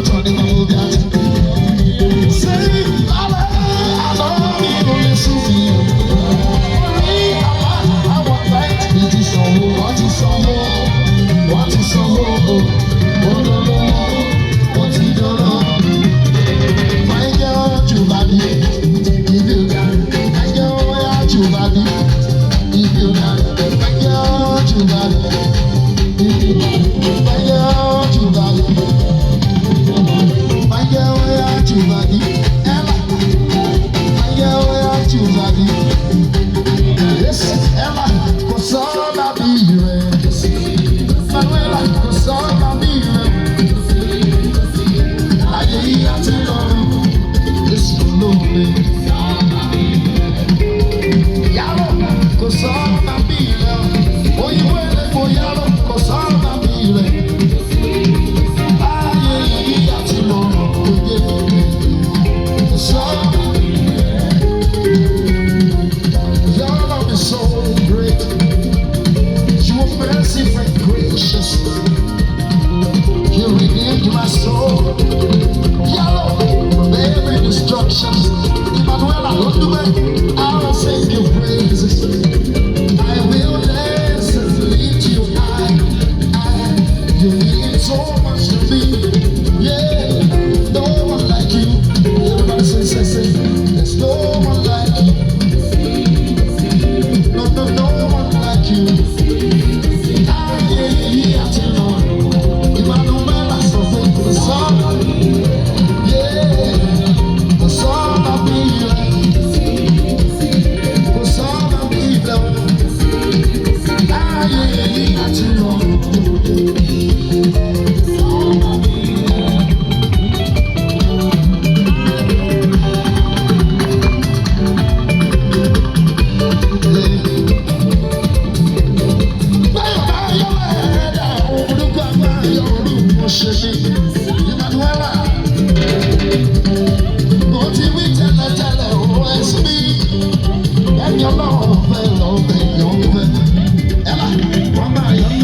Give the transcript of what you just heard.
Lọ́tọ̀ ní gbogbo bí a ti. Ṣé alẹ́ àná mi ò lè sùn mí o? Orí àlá àwọn client mi ti sanwó, wọ́n ti sanwó, wọ́n ti sanwó o. Mo lọ́lọ́, mo ti dọ́lọ́. My girl, Jubadi, if you got it. My girl, Jubadi, if you got it. My girl, Jubadi, if you got it. My girl, Jubadi. My girl, Jubadi, Ella. My girl, Jubadi. Yes, Ella, kò sọ́nà bí rẹ̀. Manuela, kò sọ́nà bí rẹ̀. Ayé yìí àti lọ́run, Jésù lóore. Yàrá kò sọ́nà bí rẹ̀. Òyìnbó ẹlẹ́kọ̀ọ́ yàrá kò sọ́nà bí rẹ̀. Ayé yìí àti lọ́run, kò sọ́nà bí rẹ̀. Your love is so great. You are merciful and gracious. You redeemed my soul. Yellow from every destruction. Emmanuel, I will sing you praises. I will dance and lift you high. You mean so much to me. Yeah, no one like you. Everybody say, say, say. There's no one like you. No, no, no one like you. Ayé yìí àti lọ́run. Emmanuel sọ pé kò sọ́nà. Yeah, kò sọ́nà bí rẹ̀. Kò sọ́nà bí rẹ̀. Ayé yìí àti lọ́run.